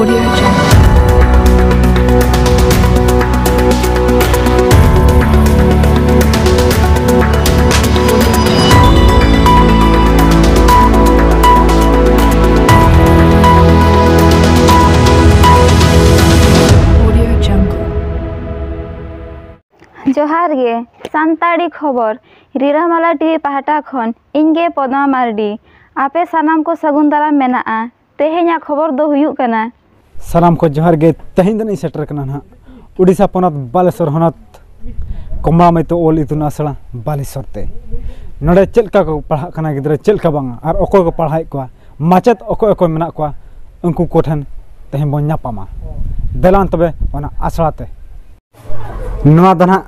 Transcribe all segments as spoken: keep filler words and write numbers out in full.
ᱡᱚᱦᱟᱨ ᱜᱮ, ᱥᱟᱱᱛᱟᱲᱤ ᱠᱷᱚᱵᱚᱨ, ᱨᱤᱨᱟᱹᱢᱟᱞᱟ ᱴᱤᱵᱷᱤ ᱯᱟᱦᱴᱟ ᱠᱷᱚᱱ ᱤᱧ ᱜᱮ ᱯᱚᱫᱢᱟ ᱢᱟᱨᱰᱤ᱾ ᱟᱯᱮ ᱥᱟᱱᱟᱢ ᱠᱚ ᱥᱟᱹᱜᱩᱱ ᱫᱟᱨᱟᱢ ᱢᱮᱱᱟᱜᱼᱟ᱾ ᱛᱮᱦᱮᱧᱟᱜ ᱠᱷᱚᱵᱚᱨ ᱫᱚ ᱦᱩᱭᱩᱜ ᱠᱟᱱᱟ᱾ ᱥᱟᱱᱟᱢ ᱠᱚ ᱡᱚᱦᱟᱨ ᱜᱮ᱾ ᱛᱮᱦᱮᱧ ᱫᱚ ᱤᱧ ᱥᱮᱴᱮᱨ ᱠᱟᱱᱟ ᱱᱟᱦᱟᱜ ᱩᱰᱤᱥᱟ ᱯᱚᱱᱚᱛ ᱵᱟᱞᱮᱥᱚᱨ ᱦᱚᱱᱚᱛ ᱠᱚᱢᱞᱟ ᱢᱟᱹᱭᱛᱳ ᱚᱞ ᱤᱛᱩᱱ ᱟᱥᱲᱟ ᱵᱟᱞᱮᱥᱚᱨ ᱛᱮ᱾ ᱱᱚᱰᱮ ᱪᱮᱫ ᱞᱮᱠᱟ ᱠᱚ ᱯᱟᱲᱦᱟᱜ ᱠᱟᱱᱟ ᱜᱤᱫᱽᱨᱟᱹ, ᱪᱮᱫ ᱞᱮᱠᱟ ᱵᱟᱝᱟ, ᱟᱨ ᱚᱠᱚᱭ ᱠᱚ ᱯᱟᱲᱦᱟᱣᱮᱫ ᱠᱚᱣᱟ, ᱢᱟᱪᱮᱫ ᱚᱠᱚᱭ ᱚᱠᱚᱭ ᱢᱮᱱᱟᱜ ᱠᱚᱣᱟ, ᱩᱱᱠᱩ ᱠᱚᱴᱷᱮᱱ ᱛᱮᱦᱮᱧ ᱵᱚᱱ ᱧᱟᱯᱟᱢᱟ᱾ ᱫᱮᱞᱟᱱ ᱛᱚᱵᱮ ᱚᱱᱟ ᱟᱥᱲᱟ ᱛᱮ᱾ ᱱᱚᱣᱟ ᱫᱚ ᱱᱟᱦᱟᱜ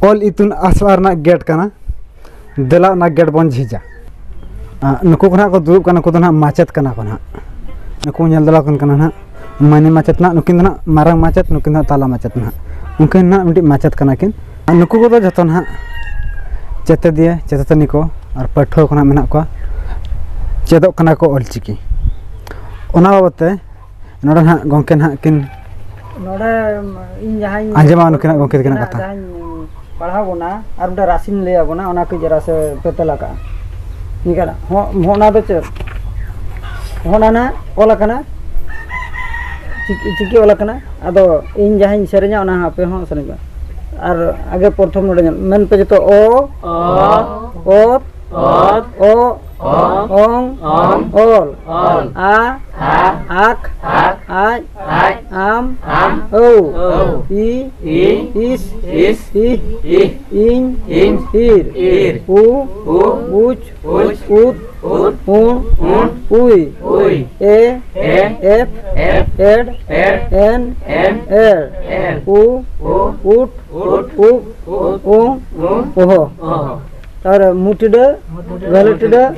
ᱚᱞ ᱤᱛᱩᱱ ᱟᱥᱲᱟ ᱨᱮᱱᱟᱜ ᱜᱮᱴ ᱠᱟᱱᱟ᱾ ᱫᱮᱞᱟ, ᱚᱱᱟ ᱜᱮᱴ ᱵᱚᱱ ᱡᱷᱤᱡᱟ᱾ ᱟᱨ ᱱᱩᱠᱩ ᱠᱚ ᱱᱟᱦᱟᱜ ᱠᱚ ᱫᱩᱲᱩᱵ ᱠᱟᱱᱟ, ᱱᱩᱠᱩ ᱫᱚ ᱱᱟᱦᱟᱜ ᱢᱟᱪᱮᱫ ᱠᱟᱱᱟ ᱠᱚ ᱱᱟᱦᱟᱜ᱾ ᱱᱩᱠᱩ ᱧᱮᱞ ᱫᱮᱞᱟ ᱠᱚ ᱠᱟᱱᱟ ᱱᱟᱦᱟᱜ ᱢᱟᱹᱱᱤ ᱢᱟᱪᱮᱫ ᱱᱟᱦᱟᱜ, ᱱᱩᱠᱤᱱ ᱫᱚ ᱱᱟᱦᱟᱜ ᱢᱟᱨᱟᱝ ᱢᱟᱪᱮᱫ, ᱱᱩᱠᱤᱱ ᱫᱚ ᱱᱟᱦᱟᱜ ᱛᱟᱞᱟ ᱢᱟᱪᱮᱫ ᱱᱟᱦᱟᱜ᱾ ᱩᱱᱠᱤᱱ ᱱᱟᱦᱟᱜ ᱢᱤᱫᱴᱤᱡ ᱢᱟᱪᱮᱫ ᱠᱟᱱᱟ ᱠᱤᱱ᱾ ᱟᱨ ᱱᱩᱠᱩ ᱠᱚᱫᱚ ᱡᱚᱛᱚ ᱱᱟᱦᱟᱜ ᱪᱮᱛᱮᱫᱤᱭᱟᱹ, ᱪᱮᱛᱮᱛᱟᱹᱱᱤ ᱠᱚ ᱟᱨ ᱯᱟᱹᱴᱷᱩᱣᱟᱹ ᱠᱚ ᱱᱟᱦᱟᱜ ᱢᱮᱱᱟᱜ ᱠᱚᱣᱟ, ᱪᱮᱫᱚᱜ ᱠᱟᱱᱟ ᱠᱚ ᱚᱞᱪᱤᱠᱤ᱾ ᱚᱱᱟ ᱵᱟᱵᱚᱫ ᱛᱮ ᱱᱚᱰᱮ ᱱᱟᱦᱟᱜ ᱜᱚᱢᱠᱮ ᱱᱟᱦᱟᱜ ᱠᱤᱱ ᱱᱚᱰᱮ ᱤᱧ ᱡᱟᱦᱟᱸᱧ ᱟᱸᱡᱚᱢᱟ ᱱᱩᱠᱤᱱᱟᱜ ᱜᱚᱢᱠᱮ ᱛᱟᱹᱠᱤᱱᱟᱜ ᱱᱚᱰᱮ ᱠᱟᱛᱷᱟ᱾ ᱡᱟᱦᱟᱸᱧ ᱯᱟᱲᱦᱟᱣ ᱵᱚᱱᱟ ᱟᱨ ᱢᱤᱫᱴᱮᱱ ᱨᱟᱥᱮᱧ ᱞᱟᱹᱭ ᱟᱵᱚᱱᱟ, ᱚᱱᱟ ᱠᱟᱹᱡ ᱨᱟᱥᱮ ᱯᱮ ᱛᱮᱞᱟ ᱠᱟᱜᱼᱟ᱾ ᱱᱤᱝᱠᱟᱹᱱᱟᱜ ᱦᱚᱸ, ᱦᱚᱸ, ᱚᱱᱟ ᱫᱚ ᱪᱮᱫ? ᱦᱚᱸ, ᱚᱱᱟ ᱱᱟᱦᱟᱜ ᱚᱞ ᱟᱠᱟᱱᱟ᱾ ᱪᱤᱠᱤ, ᱪᱤᱠᱤ ᱚᱞ ᱟᱠᱟᱱᱟ᱾ ᱟᱫᱚ ᱤᱧ ᱡᱟᱦᱟᱸᱧ ᱥᱮᱨᱮᱧᱟ, ᱚᱱᱟ ᱦᱚᱸ ᱟᱯᱮ ᱦᱚᱸ ᱥᱮᱨᱮᱧ ᱯᱮ᱾ ᱟᱨ ᱟᱜᱮ ᱯᱨᱚᱛᱷᱚᱢ ᱱᱚᱰᱮ ᱧᱮᱞ ᱢᱮᱱ ᱯᱮ ᱡᱚᱛᱚ, ᱚ, ᱚ, ᱚᱛ, ᱚᱛ, ᱚ, ᱚ, ᱚᱝ, ᱚᱝ, ᱚᱞ, ᱚᱞ, ᱟ, ᱟ, ᱟᱠ, ᱟᱠ, ᱟᱡ, ᱟᱡ, ᱟᱢ, ᱟᱢ, ᱟᱹᱣ, ᱟᱹᱣ, ᱤ, ᱤ, ᱤᱥ, ᱤᱥ, ᱤ, ᱤ, ᱤᱧ, ᱤᱧ, ᱤᱨ, ᱤᱨ, ᱩ, ᱩ, ᱩᱪ, ᱩᱪ, ᱩᱫ, ᱩᱫ, ᱩᱬ, ᱩᱬ, ᱩᱭ, ᱩᱭ, ᱮ, ᱮ, ᱮᱯ, ᱮᱯ, ᱮᱰ, ᱮᱰ, ᱮᱱ, ᱮᱱ, ᱮᱲ, ᱮᱲ, ᱩ, ᱩ, ᱩᱴ, ᱩᱴ, ᱩᱵ, ᱩᱵ, ᱩᱝ, ᱩᱝ, ᱚᱦᱚ᱾ ᱚᱦᱚ᱾ ᱛᱟᱨᱯᱚᱨᱮ ᱢᱩ ᱴᱤᱰᱟᱹ, ᱜᱟᱹᱞᱩ ᱴᱤᱰᱟᱹ,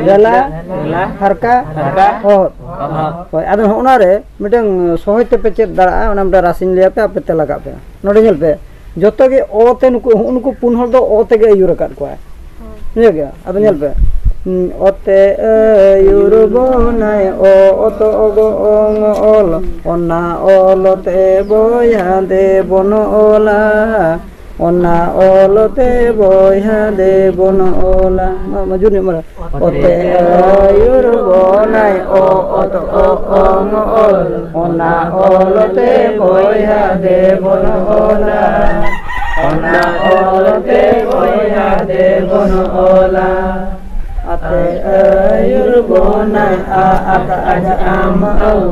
ᱜᱟᱹᱞᱟ, ᱜᱟᱹᱞᱟ, ᱦᱟᱨᱠᱟ, ᱦᱟᱨᱠᱟ, ᱚᱦᱚᱫ᱾ ᱚᱦᱚᱫ᱾ ᱦᱳᱭ, ᱟᱫᱚ ᱦᱚᱸᱜᱼᱚ ᱱᱟ ᱨᱮ ᱢᱤᱫᱴᱟᱝ ᱥᱚᱦᱚᱡ ᱛᱮᱯᱮ ᱪᱮᱫ ᱫᱟᱲᱮᱭᱟᱜᱼᱟ, ᱚᱱᱟ ᱢᱤᱫᱴᱟᱝ ᱨᱟᱥᱮᱧ ᱞᱟᱹᱭ ᱟᱯᱮ, ᱟᱯᱮ ᱛᱮᱞᱟ ᱠᱟᱜ ᱯᱮ᱾ ᱱᱚᱰᱮ ᱧᱮᱞ ᱯᱮ, ᱡᱚᱛᱚ ᱜᱮ ᱚ ᱛᱮ, ᱱᱩᱠᱩ, ᱦᱩᱜᱼᱩ ᱱᱩᱠᱩ ᱯᱩᱱ ᱦᱚᱲ ᱫᱚ ᱚ ᱛᱮᱜᱮ ᱟᱹᱭᱩᱨ ᱟᱠᱟᱫ ᱠᱚᱣᱟᱭ᱾ ᱵᱩᱡᱷᱟᱹᱣ ᱜᱮᱭᱟ? ᱟᱫᱚ ᱧᱮᱞ ᱯᱮ, ᱚᱛᱮ ᱟᱹᱭᱩᱨ ᱵᱚᱱᱟᱭ ᱚ ᱚᱛ ᱚᱜ ᱚᱝ ᱚᱞ, ᱚᱱᱟ ᱚᱞ ᱛᱮ ᱵᱚᱭᱦᱟ ᱫᱮ ᱵᱚᱱ ᱚᱞᱟ, ᱚᱱᱟ ᱚᱞ ᱛᱮ ᱵᱚᱭᱦᱟ ᱫᱮ ᱵᱚᱱ ᱚᱞᱟ᱾ ᱢᱟ, ᱢᱟ, ᱡᱳᱨ ᱧᱚᱜ ᱢᱟᱨᱟ᱾ ᱚᱛᱮ ᱟᱹᱭᱩᱨ ᱵᱚᱱᱟᱭ ᱚ ᱚᱛ ᱚ ᱚᱝ ᱚᱞ, ᱚᱱᱟ ᱚᱞ ᱛᱮ ᱵᱚᱭᱦᱟ ᱫᱮ ᱵᱚᱱ ᱚᱞᱟ, ᱚᱱᱟ ᱚᱞ ᱛᱮ ᱵᱚᱭᱦᱟ ᱫᱮ ᱵᱚᱱ ᱚᱞᱟ᱾ ᱟᱛᱮ ᱟᱹᱭᱩᱨ ᱵᱚᱱᱟᱭ ᱟ ᱟᱛ ᱟᱡ ᱟᱢ ᱟᱹᱣ,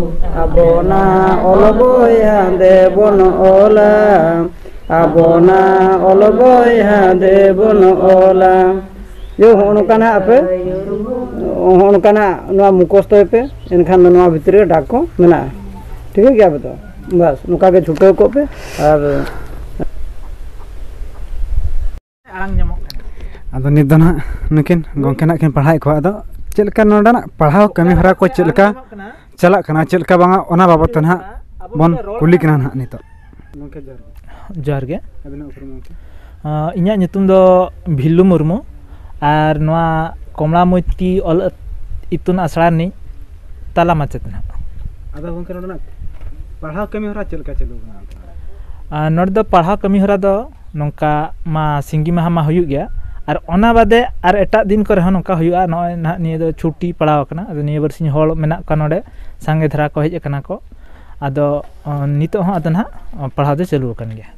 ᱟᱵᱚᱱᱟ ᱚᱞ ᱵᱚᱭᱦᱟ ᱫᱮ ᱵᱚᱱ ᱚᱞᱟ, ᱟᱵᱚᱱᱟ ᱚᱞ ᱵᱚᱭᱦᱟ ᱫᱮ ᱵᱚᱱ ᱚᱞᱟ᱾ ᱡᱚ, ᱦᱚᱸᱜᱼᱚ ᱱᱚᱝᱠᱟᱱᱟᱜ ᱟᱯᱮ, ᱦᱚᱸᱜᱼᱚ ᱱᱚᱝᱠᱟᱱᱟᱜ ᱱᱚᱣᱟ ᱢᱩᱠᱷᱚᱥᱛᱚᱭ ᱯᱮ, ᱮᱱᱠᱷᱟᱱ ᱫᱚ ᱱᱚᱣᱟ ᱵᱷᱤᱛᱨᱤ ᱨᱮ ᱰᱟᱠ ᱠᱚ ᱢᱮᱱᱟᱜᱼᱟ᱾ ᱴᱷᱤᱠ ᱜᱮᱭᱟ ᱯᱮ ᱛᱚ? ᱵᱟᱥ, ᱱᱚᱝᱠᱟ ᱜᱮ ᱪᱷᱩᱴᱟᱹᱣ ᱠᱚᱜ ᱯᱮ᱾ ᱟᱨ ᱟᱲᱟᱝ ᱧᱟᱢᱚᱜ ᱠᱟᱱᱟ᱾ ᱟᱫᱚ ᱱᱤᱛ ᱫᱚ ᱱᱟᱦᱟᱜ ᱱᱩᱠᱤᱱ ᱜᱚᱢᱠᱮ ᱱᱟᱦᱟᱜ ᱠᱤᱱ ᱯᱟᱲᱦᱟᱣᱮᱫ ᱠᱚᱣᱟ, ᱟᱫᱚ ᱪᱮᱫ ᱞᱮᱠᱟ ᱱᱚᱰᱮᱱᱟᱜ ᱯᱟᱲᱦᱟᱣ ᱠᱟᱹᱢᱤ ᱦᱚᱨᱟ ᱠᱚ ᱪᱮᱫ ᱞᱮᱠᱟ ᱪᱟᱞᱟᱜ ᱠᱟᱱᱟ, ᱪᱮᱫ ᱞᱮᱠᱟ ᱵᱟᱝᱟ, ᱚᱱᱟ ᱵᱟᱵᱚᱫ ᱛᱮ ᱱᱟᱦᱟᱜ ᱵᱚᱱ ᱠᱩᱞᱤ ᱠᱤᱱᱟ ᱱᱟᱦᱟᱜ ᱱᱤᱛᱚᱜ᱾ ᱜᱚᱢᱠᱮ ᱡᱚᱦᱟᱨ ᱜᱮ᱾ ᱡᱚᱦᱟᱨ ᱜᱮ᱾ ᱟᱹᱵᱤᱱᱟᱜ ᱩᱯᱨᱩᱢ ᱜᱚᱢᱠᱮ? ᱟᱸ, ᱤᱧᱟᱹᱜ ᱧᱩᱛᱩᱢ ᱫᱚ ᱵᱷᱤᱞᱞᱩ ᱢᱩᱨᱢᱩ ᱟᱨ ᱱᱚᱣᱟ ᱠᱚᱢᱞᱟ ᱢᱚᱭᱛᱤ ᱚᱞ ᱤᱛᱩᱱ ᱟᱥᱲᱟ ᱨᱤᱱᱤᱡ ᱛᱟᱞᱟ ᱢᱟᱪᱮᱫ ᱱᱟᱦᱟᱜ᱾ ᱟᱫᱚ ᱜᱚᱢᱠᱮ, ᱱᱚᱰᱮᱱᱟᱜ ᱯᱟᱲᱦᱟᱣ ᱠᱟᱹᱢᱤ ᱦᱚᱨᱟ ᱪᱮᱫ ᱞᱮᱠᱟ ᱪᱟᱹᱞᱩ ᱠᱟᱱᱟ? ᱟᱨ ᱱᱚᱰᱮ ᱫᱚ ᱯᱟᱲᱦᱟᱣ ᱠᱟᱹᱢᱤ ᱦᱚᱨᱟ ᱫᱚ ᱱᱚᱝᱠᱟ ᱢᱟ ᱥᱤᱸᱜᱤ ᱢᱟᱦᱟ ᱢᱟ ᱦᱩᱭᱩᱜ ᱜᱮᱭᱟ, ᱟᱨ ᱚᱱᱟ ᱵᱟᱫᱮ ᱟᱨ ᱮᱴᱟᱜ ᱫᱤᱱ ᱠᱚᱨᱮ ᱦᱚᱸ ᱱᱚᱝᱠᱟ ᱦᱩᱭᱩᱜᱼᱟ᱾ ᱱᱚᱜᱼᱚᱭ ᱱᱟᱦᱟᱜ ᱱᱤᱭᱟᱹ ᱫᱚ ᱪᱷᱩᱴᱤ ᱯᱟᱲᱟᱣ ᱟᱠᱟᱱᱟ, ᱟᱫᱚ ᱱᱤᱭᱟᱹ ᱵᱟᱨᱥᱤᱧ ᱦᱚᱲ ᱢᱮᱱᱟᱜ ᱠᱚᱣᱟ ᱱᱚᱰᱮ, ᱥᱟᱸᱜᱮ ᱫᱷᱟᱨᱟ ᱠᱚ ᱦᱮᱡ ᱟᱠᱟᱱᱟ ᱠᱚ, ᱟᱫᱚ, ᱚ, ᱱᱤᱛᱚᱜ ᱦᱚᱸ ᱟᱫᱚ ᱱᱟᱦᱟᱜ, ᱚ, ᱯᱟᱲᱦᱟᱣ ᱫᱚ ᱪᱟᱹᱞᱩ ᱟᱠᱟᱱ ᱜᱮᱭᱟ᱾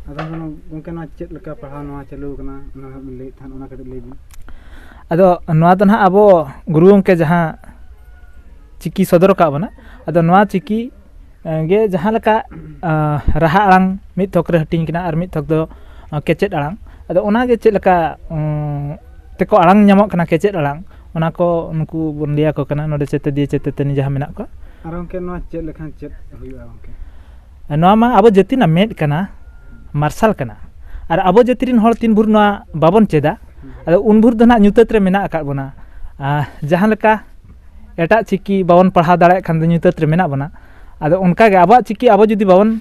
ᱟᱫᱚ ᱜᱚᱢᱠᱮ, ᱱᱚᱣᱟ ᱪᱮᱫ ᱞᱮᱠᱟ ᱯᱟᱲᱦᱟᱣ ᱱᱚᱣᱟ ᱪᱟᱹᱞᱩ ᱟᱠᱟᱱᱟ, ᱚᱱᱟ ᱦᱟᱸᱜ ᱵᱤᱱ ᱞᱟᱹᱭᱮᱫ ᱛᱟᱦᱮᱸᱫ, ᱚᱱᱟ ᱠᱟᱹᱴᱤᱡ ᱞᱟᱹᱭ ᱵᱤᱱ᱾ ᱟᱫᱚ ᱱᱚᱣᱟ ᱫᱚ ᱱᱟᱦᱟᱜ ᱟᱵᱚ ᱜᱩᱨᱩ ᱜᱚᱢᱠᱮ ᱡᱟᱦᱟᱸ ᱪᱤᱠᱤ ᱥᱚᱫᱚᱨ ᱟᱠᱟᱫ ᱵᱚᱱᱟ, ᱟᱫᱚ ᱱᱚᱣᱟ ᱪᱤᱠᱤ, ᱮ, ᱜᱮ ᱡᱟᱦᱟᱸ ᱞᱮᱠᱟ, ᱟ, ᱨᱟᱦᱟ ᱟᱲᱟᱝ ᱢᱤᱫ ᱛᱷᱚᱠ ᱨᱮ ᱦᱟᱹᱴᱤᱧ ᱠᱟᱱᱟ ᱟᱨ ᱢᱤᱫ ᱛᱷᱚᱠ ᱫᱚ, ᱟ, ᱠᱮᱪᱮᱫ ᱟᱲᱟᱝ᱾ ᱟᱫᱚ ᱚᱱᱟ ᱜᱮ ᱪᱮᱫ ᱞᱮᱠᱟ, ᱩᱸ, ᱛᱮᱠᱚ ᱟᱲᱟᱝ ᱧᱟᱢᱚᱜ ᱠᱟᱱᱟ ᱠᱮᱪᱮᱫ ᱟᱲᱟᱝ, ᱚᱱᱟ ᱠᱚ ᱩᱱᱠᱩ ᱵᱚᱱ ᱞᱟᱹᱭ ᱟᱠᱚ ᱠᱟᱱᱟ, ᱱᱚᱰᱮ ᱪᱮᱛᱮᱫᱤᱭᱟᱹ ᱪᱮᱛᱮᱛᱟᱹᱱᱤ ᱡᱟᱦᱟᱸ ᱢᱮᱱᱟᱜ ᱠᱚᱣᱟ᱾ ᱟᱨ ᱜᱚᱢᱠᱮ, ᱱᱚᱣᱟ ᱪᱮᱫ ᱞᱮᱠᱷᱟᱱ ᱪᱮᱫ ᱦᱩᱭᱩᱜᱼᱟ ᱜᱚᱢᱠᱮ? ᱱᱚᱣᱟ ᱢᱟ ᱟᱵᱚ ᱡᱟᱹᱛᱤ ᱨᱮᱱᱟᱜ ᱢᱮᱫ ᱠᱟᱱᱟ, ᱢᱟᱨᱥᱟᱞ ᱠᱟᱱᱟ, ᱟᱨ ᱟᱵᱚ ᱡᱟᱹᱛᱤ ᱨᱮᱱ ᱦᱚᱲ ᱛᱤᱱ ᱵᱷᱳᱨ ᱱᱚᱣᱟ ᱵᱟᱵᱚᱱ ᱪᱮᱫᱟ, ᱟᱫᱚ ᱩᱱ ᱵᱷᱳᱨ ᱫᱚ ᱱᱟᱦᱟᱜ ᱧᱩᱛᱟᱹᱛ ᱨᱮ ᱢᱮᱱᱟᱜ ᱟᱠᱟᱫ ᱵᱚᱱᱟ᱾ ᱟᱨ ᱡᱟᱦᱟᱸ ᱞᱮᱠᱟ ᱮᱴᱟᱜ ᱪᱤᱠᱤ ᱵᱟᱵᱚᱱ ᱯᱟᱲᱦᱟᱣ ᱫᱟᱲᱮᱭᱟᱜ ᱠᱷᱟᱱ ᱫᱚ ᱧᱩᱛᱟᱹᱛ ᱨᱮ ᱢᱮᱱᱟᱜ ᱵᱚᱱᱟ, ᱟᱫᱚ ᱚᱱᱠᱟ ᱜᱮ ᱟᱵᱚᱣᱟᱜ ᱪᱤᱠᱤ ᱟᱵᱚ ᱡᱩᱫᱤ ᱵᱟᱵᱚᱱ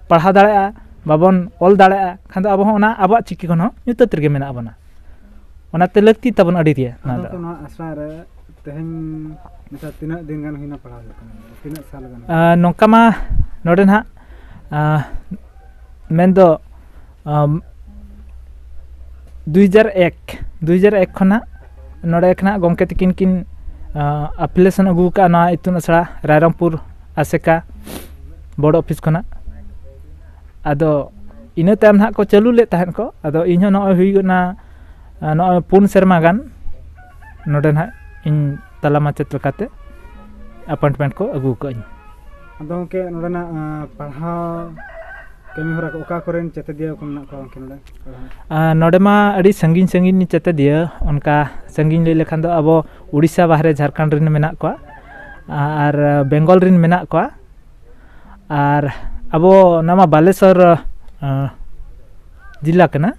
ᱯᱟᱲᱦᱟᱣ ᱫᱟᱲᱮᱭᱟᱜᱼᱟ, ᱵᱟᱵᱚᱱ ᱚᱞ ᱫᱟᱲᱮᱭᱟᱜᱼᱟ ᱠᱷᱟᱱ ᱫᱚ ᱟᱵᱚ ᱦᱚᱸ ᱚᱱᱟ ᱟᱵᱚᱣᱟᱜ ᱪᱤᱠᱤ ᱠᱷᱚᱱ ᱦᱚᱸ ᱧᱩᱛᱟᱹᱛ ᱨᱮᱜᱮ ᱢᱮᱱᱟᱜ ᱵᱚᱱᱟ᱾ ᱚᱱᱟᱛᱮ ᱞᱟᱹᱠᱛᱤ ᱛᱟᱵᱚᱱ ᱟᱹᱰᱤ ᱨᱮᱭᱟᱜ ᱱᱚᱣᱟ ᱟᱫᱚ ᱫᱚ᱾ ᱱᱚᱣᱟ ᱟᱥᱲᱟ ᱨᱮ ᱛᱮᱦᱮᱧ ᱱᱮᱛᱟᱨ ᱛᱤᱱᱟᱹᱜ ᱫᱤᱱ ᱜᱟᱱ ᱦᱩᱭᱱᱟ ᱯᱟᱲᱦᱟᱣ ᱦᱩᱭᱩᱜ ᱠᱟᱱᱟ? ᱛᱤᱱᱟᱹᱜ ᱥᱟᱞ ᱜᱟᱱ? ᱟᱨ ᱱᱚᱝᱠᱟ ᱢᱟ ᱱᱚᱰᱮ ᱱᱟᱦᱟᱜ, ᱟᱨ ᱢᱮᱱᱫᱚ, ᱟᱢ, ᱫᱩ ᱦᱟᱡᱟᱨ ᱮᱠ, ᱫᱩ ᱦᱟᱡᱟᱨ ᱮᱠ ᱠᱷᱚᱱᱟᱜ ᱱᱚᱰᱮ ᱠᱷᱚᱱᱟᱜ ᱜᱚᱢᱠᱮ ᱛᱤᱠᱤᱱ ᱠᱤᱱ, ᱟᱨ, ᱟᱯᱞᱤᱠᱮᱥᱚᱱ ᱟᱹᱜᱩ ᱟᱠᱟᱫᱼᱟ ᱱᱚᱣᱟ ᱤᱛᱩᱱ ᱟᱥᱲᱟ ᱨᱟᱭᱨᱚᱝᱯᱩᱨ ᱟᱥᱮᱠᱟ ᱵᱳᱨᱰ ᱚᱯᱷᱤᱥ ᱠᱷᱚᱱᱟᱜ᱾ ᱟᱫᱚ ᱤᱱᱟᱹ ᱛᱟᱭᱚᱢ ᱱᱟᱦᱟᱜ ᱠᱚ ᱪᱟᱹᱞᱩ ᱞᱮᱫ ᱛᱟᱦᱮᱸᱫ ᱠᱚ᱾ ᱟᱫᱚ ᱤᱧᱦᱚᱸ ᱱᱚᱜᱼᱚᱭ ᱦᱩᱭᱩᱜ ᱠᱟᱱᱟ, ᱟᱨ, ᱱᱚᱜᱼᱚᱭ ᱯᱩᱱ ᱥᱮᱨᱢᱟ ᱜᱟᱱ ᱱᱚᱰᱮ ᱱᱟᱦᱟᱜ ᱤᱧ ᱛᱟᱞᱟ ᱢᱟᱪᱮᱫ ᱞᱮᱠᱟᱛᱮ ᱟᱯᱚᱭᱮᱱᱴᱢᱮᱱᱴ ᱠᱚ ᱟᱹᱜᱩ ᱟᱠᱟᱫ ᱤᱧ᱾ ᱟᱫᱚ ᱜᱚᱢᱠᱮ, ᱱᱚᱰᱮᱱᱟᱜ, ᱟᱸ, ᱯᱟᱲᱦᱟᱣ ᱠᱟᱹᱢᱤ ᱦᱚᱨᱟ ᱠᱚ ᱚᱠᱟ ᱠᱚᱨᱮᱱ ᱪᱮᱛᱮᱫᱤᱭᱟᱹ ᱠᱚ ᱢᱮᱱᱟᱜ ᱠᱚᱣᱟ ᱜᱚᱢᱠᱮ ᱱᱚᱰᱮ ᱯᱟᱲᱦᱟᱣ? ᱟᱨ ᱱᱚᱰᱮ ᱢᱟ ᱟᱹᱰᱤ ᱥᱟᱺᱜᱤᱧ ᱥᱟᱺᱜᱤᱧ ᱪᱮᱛᱮᱫᱤᱭᱟᱹ, ᱚᱱᱠᱟ ᱥᱟᱺᱜᱤᱧ ᱞᱟᱹᱭ ᱞᱮᱠᱷᱟᱱ ᱫᱚ ᱟᱵᱚ ᱩᱲᱤᱥᱥᱟ ᱵᱟᱦᱨᱮ ᱡᱷᱟᱲᱠᱷᱚᱸᱰ ᱨᱮᱱ ᱢᱮᱱᱟᱜ ᱠᱚᱣᱟ, ᱟᱨ ᱵᱮᱝᱜᱚᱞ ᱨᱮᱱ ᱢᱮᱱᱟᱜ ᱠᱚᱣᱟ, ᱟᱨ ᱟᱵᱚ ᱱᱚᱣᱟ ᱢᱟ ᱵᱟᱞᱮᱥᱚᱨ, ᱟᱸ, ᱡᱮᱞᱟ ᱠᱟᱱᱟ,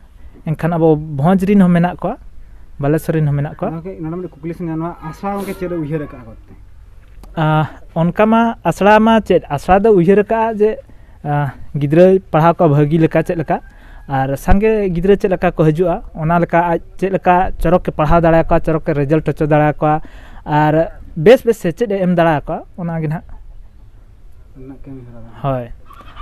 ᱮᱱᱠᱷᱟᱱ ᱟᱵᱚ ᱵᱷᱚᱸᱡᱽ ᱨᱮᱱ ᱦᱚᱸ ᱢᱮᱱᱟᱜ ᱠᱚᱣᱟ, ᱵᱟᱞᱮᱥᱚᱨ ᱨᱮᱱ ᱦᱚᱸ ᱢᱮᱱᱟᱜ ᱠᱚᱣᱟ᱾ ᱜᱚᱢᱠᱮ, ᱱᱚᱰᱮ ᱢᱤᱫᱴᱮᱱ ᱠᱩᱠᱞᱤ ᱥᱮ ᱱᱚᱣᱟ ᱟᱥᱲᱟ ᱜᱚᱢᱠᱮ ᱪᱮᱫ ᱮ ᱩᱭᱦᱟᱹᱨ ᱟᱠᱟᱫᱼᱟ ᱠᱚᱨᱛᱮ? ᱟᱸ, ᱚᱱᱠᱟ ᱢᱟ ᱟᱥᱲᱟ ᱢᱟ ᱪᱮᱫ, ᱟᱥᱲᱟ ᱫᱚ ᱩᱭᱦᱟᱹᱨ ᱟᱠᱟᱫᱼᱟ ᱡᱮ, ᱟᱸ, ᱜᱤᱫᱽᱨᱟᱹ ᱯᱟᱲᱦᱟᱣ ᱠᱚ ᱵᱷᱟᱹᱜᱤ ᱞᱮᱠᱟ ᱪᱮᱫ ᱞᱮᱠᱟ, ᱟᱨ ᱥᱟᱸᱜᱮ ᱜᱤᱫᱽᱨᱟᱹ ᱪᱮᱫ ᱞᱮᱠᱟ ᱠᱚ ᱦᱤᱡᱩᱜᱼᱟ, ᱚᱱᱟ ᱞᱮᱠᱟ ᱟᱡ ᱪᱮᱫ ᱞᱮᱠᱟ ᱪᱚᱨᱚᱠ ᱮ ᱯᱟᱲᱦᱟᱣ ᱫᱟᱲᱮᱭᱟᱠᱚᱣᱟ, ᱪᱚᱨᱚᱠ ᱮ ᱨᱮᱡᱟᱞᱴ ᱦᱚᱪᱚ ᱫᱟᱲᱮᱭᱟᱠᱚᱣᱟ, ᱟᱨ ᱵᱮᱥ ᱵᱮᱥ ᱥᱮᱪᱮᱫ ᱮ ᱮᱢ ᱫᱟᱲᱮᱭᱟᱠᱚᱣᱟ, ᱚᱱᱟᱜᱮ ᱱᱟᱦᱟᱜ᱾ ᱨᱮᱱᱟᱜ ᱠᱟᱹᱢᱤ ᱦᱚᱨᱟ ᱫᱚ᱾ ᱦᱳᱭ᱾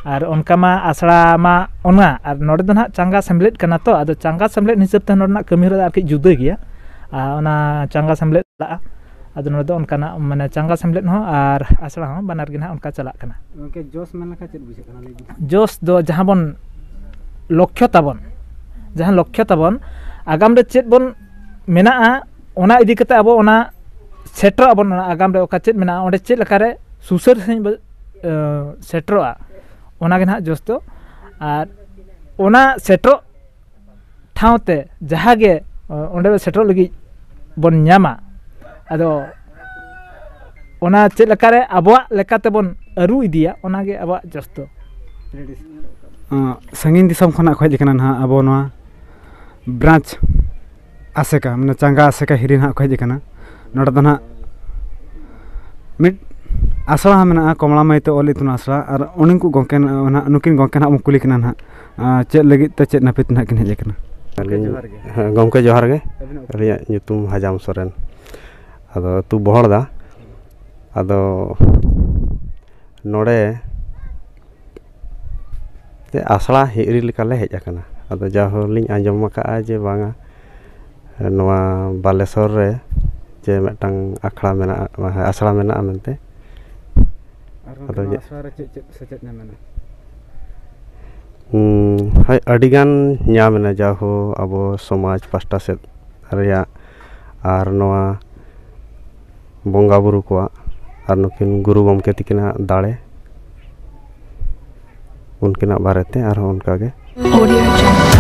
ᱟᱨ ᱚᱱᱠᱟ ᱢᱟ ᱟᱥᱲᱟ ᱢᱟ ᱚᱱᱟ, ᱟᱨ ᱱᱚᱰᱮ ᱫᱚ ᱱᱟᱦᱟᱜ ᱪᱟᱸᱜᱟ ᱥᱮᱢᱞᱮᱫ ᱠᱟᱱᱟ ᱛᱚ, ᱟᱫᱚ ᱪᱟᱸᱜᱟ ᱥᱮᱢᱞᱮᱫ ᱦᱤᱥᱟᱹᱵ ᱛᱮ ᱱᱚᱰᱮᱱᱟᱜ ᱠᱟᱹᱢᱤ ᱦᱚᱨᱟ ᱫᱚ ᱟᱨᱠᱤ ᱡᱩᱫᱟᱹ ᱜᱮᱭᱟ᱾ ᱟᱨ ᱚᱱᱟ ᱪᱟᱸᱜᱟ ᱥᱮᱢᱞᱮᱫ ᱪᱟᱞᱟᱜᱼᱟ᱾ ᱟᱫᱚ ᱱᱚᱰᱮ ᱫᱚ ᱚᱱᱠᱟᱱᱟᱜ, ᱢᱟᱱᱮ, ᱪᱟᱸᱜᱟ ᱥᱮᱢᱞᱮᱫ ᱦᱚᱸ ᱟᱨ ᱟᱥᱲᱟ ᱦᱚᱸ ᱵᱟᱱᱟᱨ ᱜᱮ ᱱᱟᱦᱟᱜ ᱚᱱᱠᱟ ᱪᱟᱞᱟᱜ ᱠᱟᱱᱟ᱾ ᱜᱚᱢᱠᱮ, ᱡᱚᱥ ᱢᱮᱱ ᱞᱮᱠᱷᱟᱱ ᱪᱮᱫ ᱵᱩᱡᱷᱟᱹᱜ ᱠᱟᱱᱟ, ᱞᱟᱹᱭ ᱵᱤᱱ? ᱡᱚᱥ ᱫᱚ ᱡᱟᱦᱟᱸ ᱵᱚᱱ ᱞᱚᱠᱠᱷᱚ ᱛᱟᱵᱚᱱ, ᱡᱟᱦᱟᱸ ᱞᱚᱠᱠᱷᱚ ᱛᱟᱵᱚᱱ, ᱟᱜᱟᱢ ᱨᱮ ᱪᱮᱫ ᱵᱚᱱ ᱢᱮᱱᱟᱜᱼᱟ, ᱚᱱᱟ ᱤᱫᱤ ᱠᱟᱛᱮ ᱟᱵᱚ ᱚᱱᱟ ᱥᱮᱴᱮᱨᱚᱜ ᱟᱵᱚᱱ, ᱚᱱᱟ ᱟᱜᱟᱢ ᱨᱮ ᱚᱠᱟ ᱪᱮᱫ ᱢᱮᱱᱟᱜᱼᱟ, ᱚᱸᱰᱮ ᱪᱮᱫ ᱞᱮᱠᱟᱨᱮ ᱥᱩᱥᱟᱹᱨ ᱥᱟᱺᱦᱤᱡ ᱵᱚ-, ᱮ, ᱥᱮᱴᱮᱨᱚᱜᱼᱟ, ᱚᱱᱟᱜᱮ ᱱᱟᱦᱟᱜ ᱡᱚᱥ ᱫᱚ᱾ ᱟᱨ ᱚᱱᱟ ᱥᱮᱴᱮᱨᱚᱜ ᱴᱷᱟᱶ ᱛᱮ ᱡᱟᱦᱟᱸ ᱜᱮ, ᱚ, ᱚᱸᱰᱮ ᱥᱮᱴᱮᱨᱚᱜ ᱞᱟᱹᱜᱤᱫ ᱵᱚᱱ ᱧᱟᱢᱟ, ᱟᱫᱚ ᱚᱱᱟ ᱪᱮᱫ ᱞᱮᱠᱟᱨᱮ ᱟᱵᱚᱣᱟᱜ ᱞᱮᱠᱟᱛᱮ ᱵᱚᱱ ᱟᱹᱨᱩ ᱤᱫᱤᱭᱟ, ᱚᱱᱟᱜᱮ ᱟᱵᱚᱣᱟᱜ ᱡᱚᱥ ᱫᱚ᱾ ᱚ, ᱥᱟᱺᱜᱤᱧ ᱫᱤᱥᱚᱢ ᱠᱷᱚᱱᱟᱜ ᱠᱚ ᱦᱮᱡ ᱟᱠᱟᱱᱟ ᱱᱟᱦᱟᱜ ᱟᱵᱚ ᱱᱚᱣᱟ ᱵᱨᱟᱧᱪ ᱟᱥᱮᱠᱟ, ᱢᱟᱱᱮ ᱪᱟᱸᱜᱟ ᱟᱥᱮᱠᱟ ᱦᱤᱨᱤ ᱱᱟᱦᱟᱜ ᱠᱚ ᱦᱮᱡ ᱟᱠᱟᱱᱟ᱾ ᱱᱚᱰᱮ ᱫᱚ ᱱᱟᱦᱟᱜ ᱢᱤᱫ ᱟᱥᱲᱟ ᱦᱚᱸ ᱢᱮᱱᱟᱜᱼᱟ, ᱠᱚᱢᱞᱟ ᱢᱟᱹᱭᱛᱮ ᱚᱞ ᱤᱛᱩᱱ ᱟᱥᱲᱟ, ᱟᱨ ᱩᱱᱠᱩ ᱜᱚᱢᱠᱮ ᱱᱟᱦᱟᱜ, ᱱᱩᱠᱤᱱ ᱜᱚᱢᱠᱮ ᱱᱟᱦᱟᱜ ᱵᱚᱱ ᱠᱩᱞᱤ ᱠᱤᱱᱟ ᱱᱟᱦᱟᱜ, ᱟᱨ ᱪᱮᱫ ᱞᱟᱹᱜᱤᱫ ᱛᱮ, ᱪᱮᱫ ᱱᱟᱹᱯᱤᱛ ᱱᱟᱦᱟᱜ ᱠᱤᱱ ᱦᱮᱡ ᱟᱠᱟᱱᱟ? ᱜᱚᱢᱠᱮ ᱡᱚᱦᱟᱨ ᱜᱮ᱾ ᱦᱮᱸ, ᱜᱚᱢᱠᱮ ᱡᱚᱦᱟᱨ ᱜᱮ᱾ ᱟᱹᱞᱤᱧᱟᱜ ᱧᱩᱛᱩᱢ ᱦᱟᱡᱟᱢ ᱥᱚᱨᱮᱱ᱾ ᱟᱫᱚ ᱟᱹᱛᱩ ᱵᱚᱦᱚᱲᱫᱟ᱾ ᱟᱫᱚ ᱱᱚᱰᱮ ᱛᱮ ᱟᱥᱲᱟ ᱦᱤᱨᱤ ᱞᱮᱠᱟᱞᱮ ᱦᱮᱡ ᱟᱠᱟᱱᱟ᱾ ᱟᱫᱚ ᱡᱟ ᱦᱚᱲ ᱞᱤᱧ ᱟᱸᱡᱚᱢ ᱟᱠᱟᱫᱼᱟ ᱡᱮ ᱵᱟᱝᱟ, ᱱᱚᱣᱟ ᱵᱟᱞᱮᱥᱚᱨ ᱨᱮ ᱡᱮ ᱢᱤᱫᱴᱟᱝ ᱟᱠᱷᱲᱟ ᱢᱮᱱᱟᱜᱼᱟ, ᱟᱥᱲᱟ ᱢᱮᱱᱟᱜᱼᱟ ᱢᱮᱱᱛᱮ᱾ ᱟᱨ ᱜᱚᱢᱠᱮ, ᱟᱫᱚ ᱱᱚᱣᱟ ᱡᱮ ᱟᱥᱲᱟ ᱨᱮ ᱪᱮᱫ ᱪᱮᱫ ᱥᱮᱪᱮᱫ ᱧᱟᱢᱮᱱᱟ? ᱦᱩᱸ, ᱦᱳᱭ, ᱟᱹᱰᱤᱜᱟᱱ ᱧᱟᱢᱮᱱᱟ᱾ ᱡᱟᱦᱳ ᱟᱵᱚ ᱥᱚᱢᱟᱡᱽ ᱯᱟᱥᱴᱟ ᱥᱮᱫ ᱨᱮᱭᱟᱜ ᱟᱨ ᱱᱚᱣᱟ ᱵᱚᱸᱜᱟ ᱵᱩᱨᱩ ᱠᱚᱣᱟᱜ ᱟᱨ ᱱᱩᱠᱤᱱ ᱜᱩᱨᱩ ᱜᱚᱢᱠᱮ ᱛᱤᱠᱤᱱᱟᱜ ᱫᱟᱲᱮ, ᱩᱱᱠᱤᱱᱟᱜ ᱵᱟᱨᱮᱛᱮ ᱟᱨᱦᱚᱸ ᱚᱱᱠᱟᱜᱮ᱾ Audio Jungle.